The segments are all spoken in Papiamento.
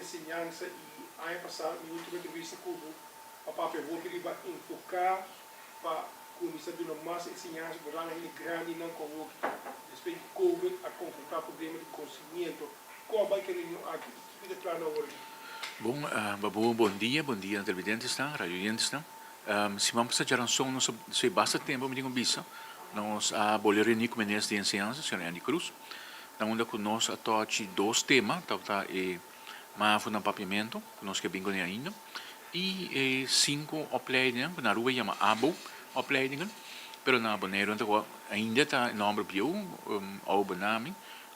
enseñansa i aña pasá mi último entrevista ku bo a papia hopi riba enfoká pa kuminsá duna mas enseñansa por nan hende grandinan ku awor despues di covid a konfrontá problema di konsimiento. Kon a bai ku e reunion aki i kiko ta e plannan awor aki? Bon, Babu, bon dia, bon dia televidentesnan, radioyentesnan. Siman pasa djaranson nos a despues di basta tempo mi tin ku bisa, nos a bolbe reuni ku Minister di Enseñansa, señor Endy Croes, na unda ku nos a tochi dos tema, tabata e mavo na papiamento, ku nos ke bin kuné ainda, i e sinku opleidingen ku na Aruba yama abo opleidingen, pero na Boneiru nan ta ku ainda ta e nòmber bieu, oude benaming,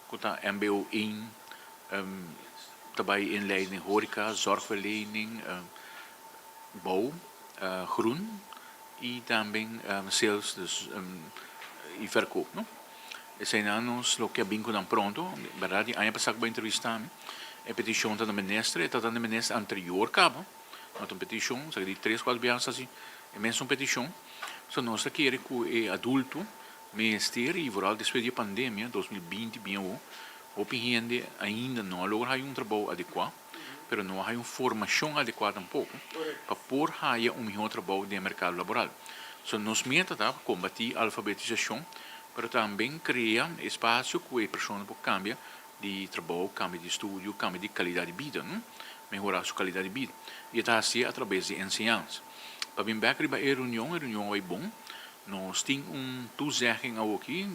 ku ta mbo één, ta bai inleiding horeca, zorgverlening, bouw, groen y tambe sales dus y verkoop no. Eseinan nos lo ke a bin ku nan pronto, berdad di aña pasa ku bo a entrevista mi, e petishon ta na minister, e ta na minister anterior kaba, no ta un petishon, sa di tres kuater biaha nos a hasi e mesun petishon, so nos ta kere ku e adulto mester y vooral despues di e pandemia 2020 bin awo, hopi hende ainda no a logra haya un trabou adekua. pero no a haya un formacion adecua tampoco pa por haya un mihor trabou den e mercado laboral. So nos meta ta pa combati alfabetisacion, pero tambe crea espacio cu e persona por cambia di trabou, cambia di estudio, cambia di calidad di bida, no? Mehora su calidad di bida. Y e ta haci a traves di enseñansa. Pa bin bek riba e reunion, e reunion a bay bon. Nos tin un toezegging awoki,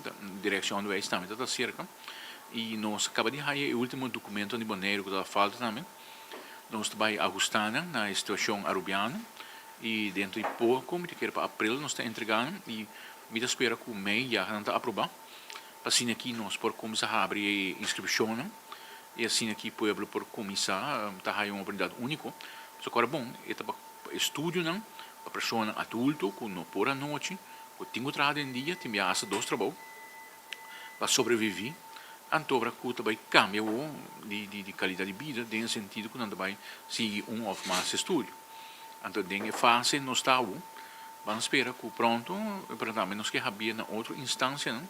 Directie Onderwijs tambe ta ta cerca. I nos a kaba di haya e ultimo dokumentonan di Boneiru ku tabata falta tambe. Nos ta bai ahustá nan na e situashon arubiano i dentro di poko, mi ta kere pa aprel nos ta entregá nan i mi ta spera ku mei ya nan ta aprobá pa asina aki nos por kuminsá habri e inskripshonnan i asina aki pueblo por kuminsá ta haya un oportunidat úniko. Pasobra kòrda bon, e ta pa estudionan pa personanan adulto ku no por anochi, ku tin ku traha den dia, tin biaha hasta dos trabou. pa sobreviví, anto ora ku ta bai kambia bo di di kalidat di bida den e sentido ku nan ta bai sigui un òf mas estudio. Anto den e fase nos ta awo, ban spera ku pronto, pero tambe nos ke habia na otro instansianan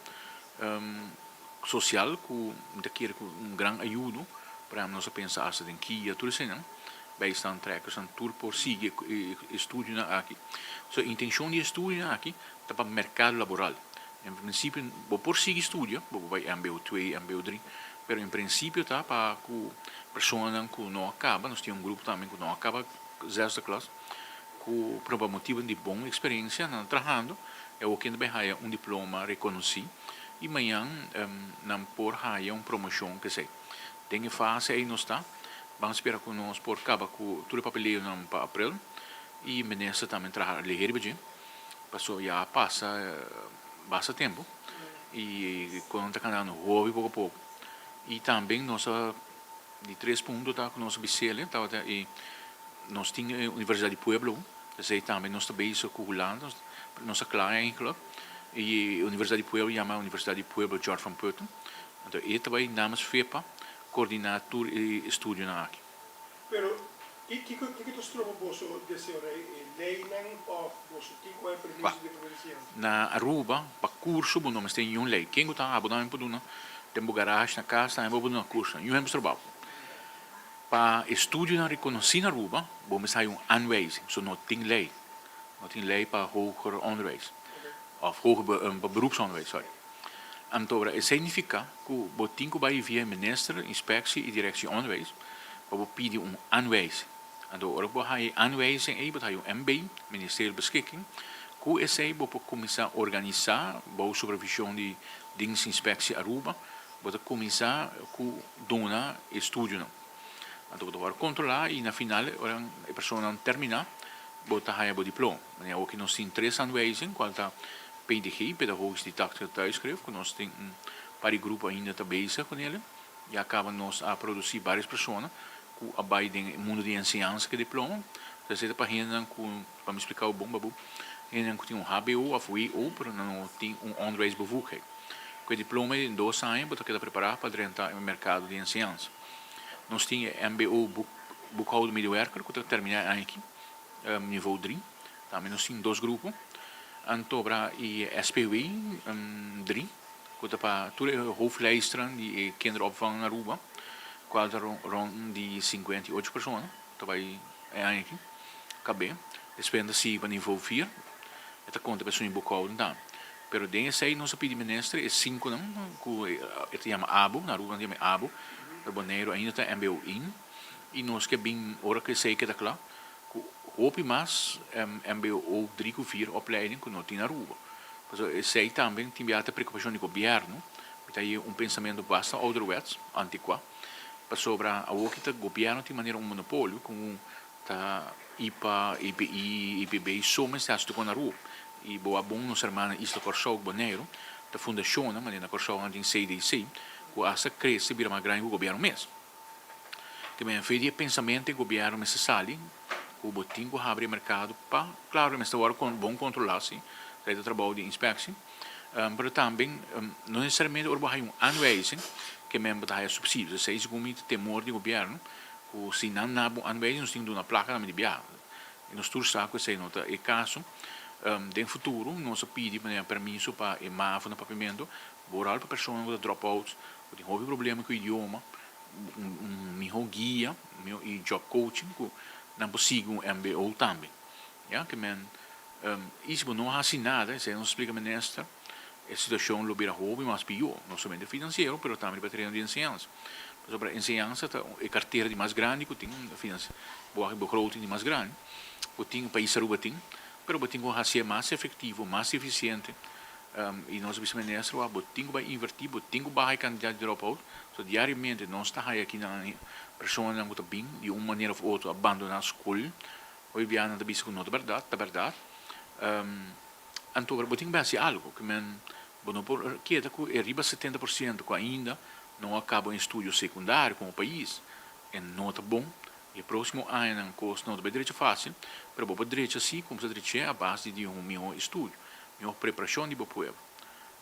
sosial ku mi ta kere ku un gran ayudo, por ehèmpel nos a pensa asta den kia, tur eseinan, bijstandtrekkers, tur por sigui e estudionan aki. So intenshon di e estudionan aki ta pa merkado laboral. En prinsipio bo por sigui studia, bo por bai mbo twee, mbo drie, pero en prinsipio ta pa ku personanan ku no a kaba, nos tin un grupo tambe ku no a kaba zesde klas, ku por pa motibu di bon eksperensia nan ta trahando i awor kende bai haya un diploma rekonosí i mañan nan por haya un promoshon kesei. Den e fase ei nos ta, ban spera ku nos por kaba ku tur e papeleonan pa aprel i minister tambe traha liher riba dje. Paso ya a pasa basta tempo y con ta candando hopi poco poco y tambe nos a di tres punto ta cu nos a bisele tabata e nos tin e Universidad di Pueblo esey tambe nos ta bezig cu Hulanda nos a cla eigenlijk y e Universidad di Pueblo yama Universidad di Pueblo George van Putten anto e ta bay namens FEPA coordina tur e estudionan aki. Pero, kiko kiko ta stroba boso deseo rei e leinan of boso tin ku hay permiso di provincia? Na Aruba, pa curso bo no mester niun lei. Ken ku ta abo tambe por duna den bo garage na cas tambe bo por duna curso. Niun hende stroba bo. Pa estudionan reconoci na Aruba, bo mester hay un aanwijzing. So no tin lei. No tin lei pa hoger onderwijs. Of hoger pa beroepsonderwijs, sorry. Anto ora esei nifiká ku bo tin ku bai via e minister, inspeksie i direksie onderwijs pa bo pidi un aanwijzing. Anto ora ku bo haña e aanwijzing ei bo ta haña un MB, Ministeriële Beschikking, ku esei bo por kuminsá organisá bou supervishon di Dienstinspectie Aruba, bo ta kuminsá ku duna e studionan. Anto bo ta wòrdu kontrolá i na final ora e personanan terminá bo ta haña bo diploma. Manera awoki nos tin tres aanwijzing kual ta PDG, Pedagogisch Didactische Thuisschrift, ku nos tin un par di grupo ainda ta bezig ku nele. Ya kaba nos a produsí vários persona ku a bai den e mundu di enseñansa ku e diploma. Esei ta pa hendenan ku, pa mi splika bo bon babu, hendenan ku tin un hbo òf wo pero nan no tin un onderwijsbevoegdheid. Ku e diploma ei den dos aña bo ta keda prepará pa drenta e merkado di enseñansa. Nos tin e mbo Boekhoudmedewerker ku ta terminá e aña aki. Nivo dri, tambe nos tin dos grupo. Anto obra e SPW dri, ku ta pa tur e hoofdlijstran di e kinderopvang na Aruba. Cual ta rond di 58 persona ta bay e aña aki KB. Despues nan ta sigui pa nivo 4, e ta conta pa esun di boekhouding tambe. Pero den esey nos a pidi minister e cinconan cu e ta yama abo, na Aruba nan ta yama e abo, pero Boneiru ainda ta mbo in y nos ke bin ora cu esey keda cla cu hopi mas mbo 3 cu 4 opleiding cu no tin na Aruba. Pasobra esey tambe tin bia ta preocupacion di gobierno, mi ta haye un pensamento basta ouderwets, anticua, pasobra awoki ta gobierno tin manera un monopolio cu ta ipa, EPI, EPB so mester haci tur con Aruba. Y bo a bon nos hermana isla Corsou cu Boneiru ta fundacionnan, manera na Corsou nan tin CDC, cu hasta crece bira mas grandi cu gobierno mes. Te men fe di e pensamento e gobierno mester sali cu bo tin cu habri e mercado pa, claro e mester worde bon controla si, ta e trabao di inspectie, pero tambe no necesariamente ora bo haya un aanwijzing ke men bo ta haya subsidio, esey segun mi ta temor di gobierno cu si nan na bo aanwijzing nos tin cu duna placa tambe di biaha y nos tur sa cu esey no ta e caso. Den futuro nos a pidi manera permiso pa e mavo na Papiamento boral pa personanan cu ta drop out cu tin hopi problema cu idioma, un miho guia y job coaching cu nan por sigui un mbo tambe. Ya ke men y si bo no haci nada, esey nos splica minister, e situacion lo bira hopi mas pior, no solamente financiero pero tambe riba tereno di enseñansa. Pasobra enseñansa ta e cartera di mas grandi cu tin, bo wak e begroting di mas grandi cu tin pais Aruba tin, pero bo tin cu hacié mas efectivo, mas eficiente. Y nos a bisa minister wak bo tin cu bay inverti, bo tin cu baha e cantidad di drop out. So diariamente nos ta haya aki nan personanan cu ta bin di un manera of otro a bandona school. Hoy bia nan ta bisa cu no ta berdad, ta berdad. Anto bo tin cu bay haci algo, cu men bo no por keda cu e riba 70% cu ainda no a caba un estudio secundario como pais. E no ta bon. E proximo añanan cos no ta bay drecha facil, pero bo por drecha si cuminsa dreche a base di un miho estudio, miho preparacion di bo pueblo.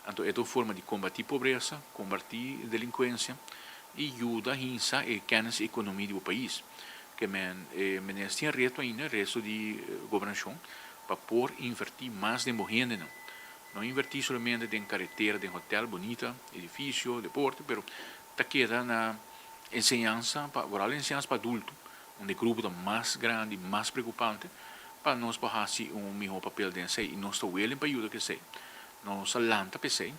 Anto e ta un forma di combati pobresa, combati delincuencia y yuda hinsa e kennis y economia di bo pais. Ke men e minister tin reto ainda, resto di gobernacion, pa por inverti mas den bo hendenan. No inverti solamente den caretera, den hotel bunita, edificio, deporte, pero ta keda na enseñansa pa vooral enseñansa pa adulto, unda e grupo ta mas grandi, mas preocupante, pa nos por haci un miho papel den esey y nos ta willing pa yuda cu esey. Nos a lanta pa esey,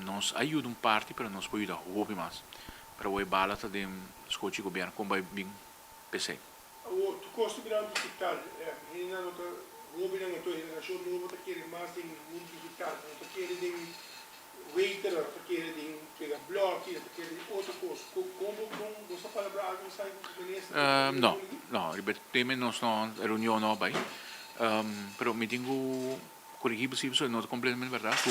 nos a yuda un parti pero nos por yuda hopi mas. Pero awor e bala ta den scochi gobierno con bay bin pa esey. Awor tur cos ta birando digital, hendenan no ta, hobennan anto generacion nobo ta kere mas den mundo digital, no ta kere den waiter, no ta kere den pega bloki, no ta kere den otro cos. Con bo, con bo sa palabra algo esaki cu minister? No, no, riba e tema nos no reunion no a bay, pero mi tin cu corigi bo si pasobra no ta completamente berdad cu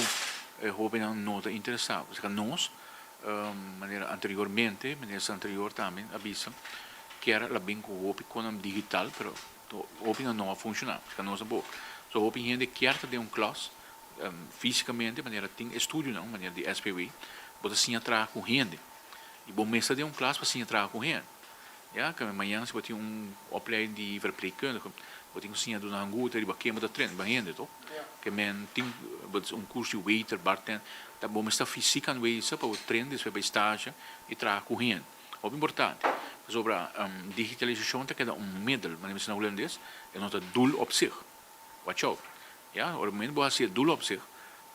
e hobennan no ta interesa, pasobra nos manera anteriormente, minister anterior tambe a bisa kier la bin cu hopi conan digital, pero hopi nan no a funciona, pasobra nos a bo. So hopi hende kier ta den un klas fisicamente, manera tin estudionan, manera di SPW, bo ta siña traha cu hende y bo mes ta den un klas pa siña traha cu hende. Ya, ke mañana si bo tin un opleiding di verpleegkundige, bo tin ku siña duna hanguta riba ken bo ta train, riba hende to. Ke men tin un kurso di waiter, bartender, ta bo mester fysiek aanwezig pa bo train despues bai stage i traha ku hende. Hopi importante. Pasobra digitalisashon ta keda un middel, manera mi bisa na hulandes, e no ta doel op zich. Watch out. Ya, ora momento bo hasi e doel op zich,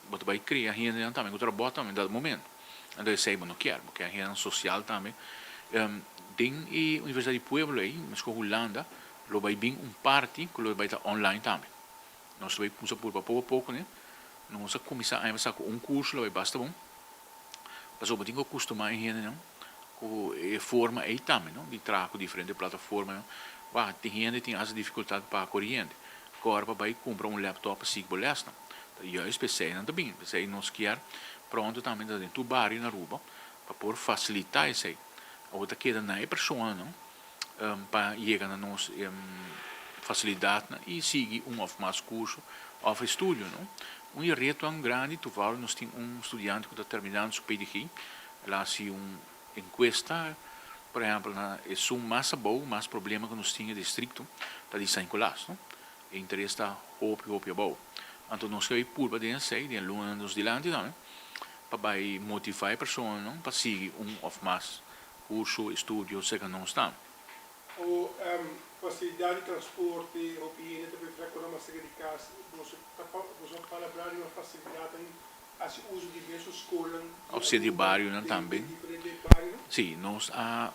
bo ta bai krea hendenan tambe ku ta robot tambe dat momento. Anto esei bo no kier, bo kier hendenan sosial tambe. Den e Universidad di Pueblo ei, meskos Hulanda, lo bai bin un parti ku lo bai ta online tambe. Nos lo bai kumsa purba poko a poko ne. Nos a kuminsá aña pasá ku un kurso lo bai basta bon. Pasobra bo tin ku akustumá e hendenan ku e forma ei tambe no, di traha ku diferente plataformanan. Wak, tin hende tin hasta difikultat pa paga koriente. Kòrda pa bai kumpra un laptop pa sigui bo lèsnan. Ta juist p'esei nan ta bini. P'esei nos kier pronto tambe ta den tur bario na Aruba pa por fasilitá esei. Awor ta keda na e personanan pa yega na nos fasilidatnan i sigui un òf mas kurso òf estudio no. Un di e retonan grandi toevallig nos tin un studiante ku ta terminando su PDG, el a hasi un enkuesta por ehèmpel na esun mas abou mas problema ku nos tin e distrikto ta di San Nicolas no. E interes ta hopi hopi abou. Anto nos ke purba den esei den e lunanan nos dilanti tambe pa bai motiva e personanan pa sigui un òf mas. kurso, estudio serka nos ta. O Fasilidat di transporte, hopi hende ta preferá kore mas serka di kas. Boso ta boso a palabrá riba fasilidatnan hasi uso di mesun skolnan di Of ser di Aruba barionan den tambe. den diferente barionan? Sí, nos a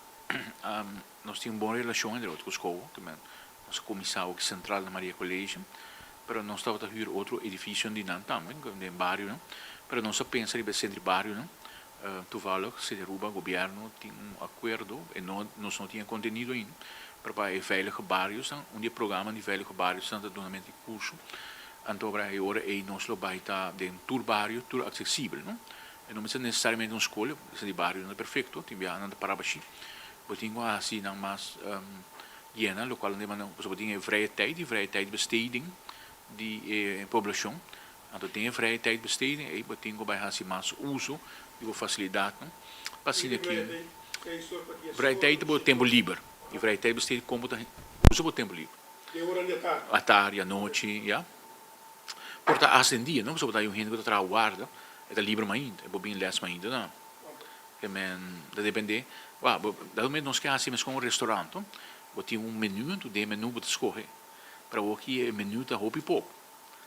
nos tin un bon relashon entre otro ku skol, te men nos a kuminsá oki sentral na Maria College, pero nos tabata hür otro edifisionan di nan tambe den barionan, pero nos a pensa riba e sentro di barionan. Toevallig City Aruba, gobierno tin un acuerdo, e no, nos no tin e contenido ainda, pero pa e veilige barriosnan, un di e programanan di veilige barriosnan ta dunamento di curso, anto ora e ora ey nos lo bay ta den tur bario, tur accesibel, no. E no mester necesariamente un scol, esnan di bario no ta perfecto, tin biaha nan ta para bashi, bo tin cu haci nan mas yena, locual nan demanda, pasobra bo tin e vrije tijd, e vrije tijdbesteding di e poblacion, Anto den e vrije tijdbesteding ei bo tin ku bai hasi mas uso di bo fasilidatnan pa asina ki vrije tijd ta bo tempu liber. E vrije tijdbesteding kon bo ta usa bo tempu liber. Atardi, anochi, ya. Por ta hasta den dia, no? Pasobra bo ta hay un hende ku ta traha warda, e ta liber mainta, e por bin les mainta tambe. Ke men ta depende, wou, bo dado momento nos ke hasi meskon un restaurant, no? Bo tin un menu, anto den e menu bo ta skohe. Pero awoki e menu ta hopi poko.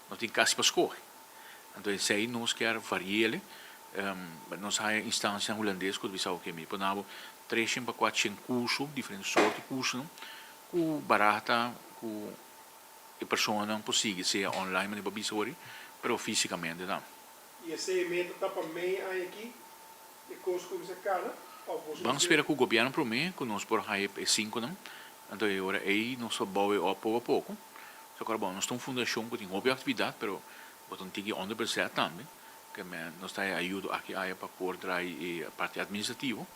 No tin kasi pa skohe. Anto esei nos kier variele. Nos haya instancianan hulandes ku ta bisa oke mi pone abo treshen pa kuatshen kurso, diferente sort di kursonan ku barata ku e personanan por sigui sea online manera bo a bisa wori pero fisikamente tambe. I esei e meta ta pa mei aña aki e kos kuminsa kana of boso Ban spera ku gobièrnu promé ku nos por haya e sinkonan anto e ora ei nos ta bou e op poko a poko. Socorro, bon, nos ta un fundacion cu tin hopi actividad, pero bo ta un tiki onderbezet tambe, ke men nos ta haya ayudo aki aya pa por draai e parti administrativo,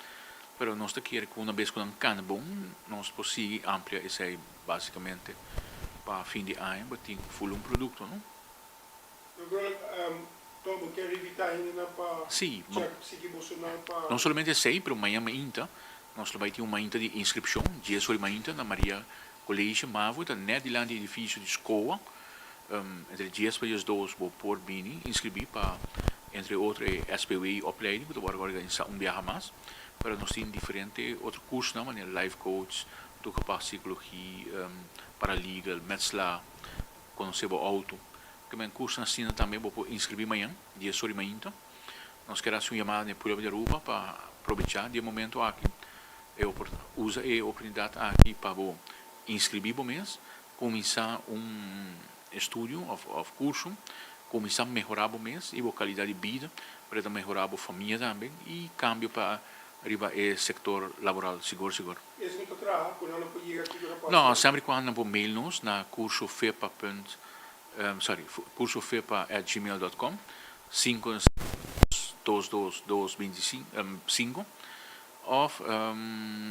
pero nos ta kere cu una bes cu nan cana bon, nos por sigui amplia esey basicamente pa fin di aña bo tin full un producto, no? Mevrouw, toch bo kier invita hendenan pa check sigui bosonan pa. No solamente esey, pero mañan mainta nos lo bay tin un mainta di inscripcion, dies ora di mainta na Maria College Mavo, ta net dilanti edificio di SCOA. Entre dies pa diesdos bo por bini inscribi pa entre otro e SPW opleiding cu ta worde organisa un biaha mas. Pero nos tin diferente otro cursonan manera life coach, toegepaste psychologie, paralegal, metsla, conoce bo auto. Kimen cursonan asina tambe bo por inscribi mañan dies ora di mainta. Nos kier haci un yamada na e pueblo di Aruba pa probecha di e momento aki. E usa e oportunidad aki pa bo inscribi bo mes, cuminsa un estudio of curso, cuminsa mehora bo mes y bo calidad di bida, pero ta mehora bo famia tambe y cambio pa riba e sector laboral sigur sigur. Esun ta traha cu nan lo por yega kico ta pasa? No, semper y cuando nan por mail nos na cursofepa punt, sorry, cursofepa at gmail dot com, cinco dos dos dos binti cinco. Of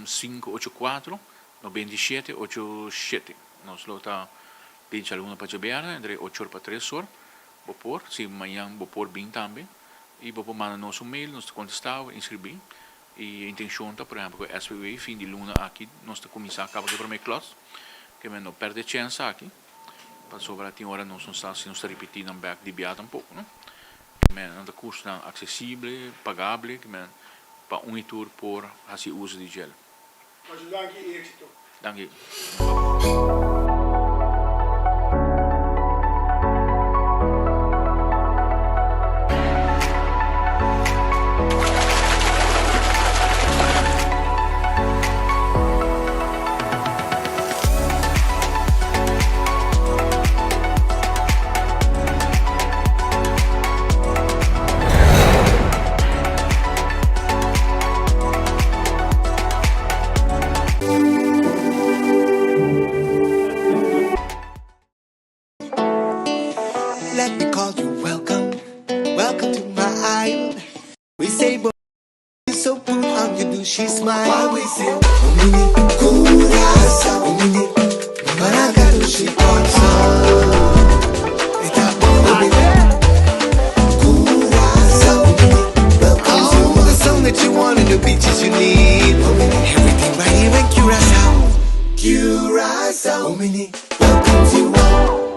sinku ocho kuatro, nobenta i shete, ocho shete. Nos lo ta den djaluna pa djabièrnè entre ocho or pa tres or. Bo por, si mañan bo por bin tambe. I bo por manda nos un mail, nos ta kontestá bo, inskribí. I e intenshon ta, por ehèmpel, ku SPW fin di luna aki nos ta kuminsá kaba ku e promé klas. Ke men no pèrdè chèns aki, pasobra tin ora nos no sa si nos ta ripití nan bèk di bia tampoko, no. Ke men nan ta kursonan aksesible, pagable, ke men Pa un y tur por haci uso di djel. Masha danki y éxito. Danki. Let me call you welcome, welcome to my island. We say so put on your douchey smile. Why we say Omini Curacao, Omini Maraca douchey Curacao, Omini welcome to all the sun that you want and the beaches you need. Everything right here in Curacao. Curacao, Omini welcomes you all.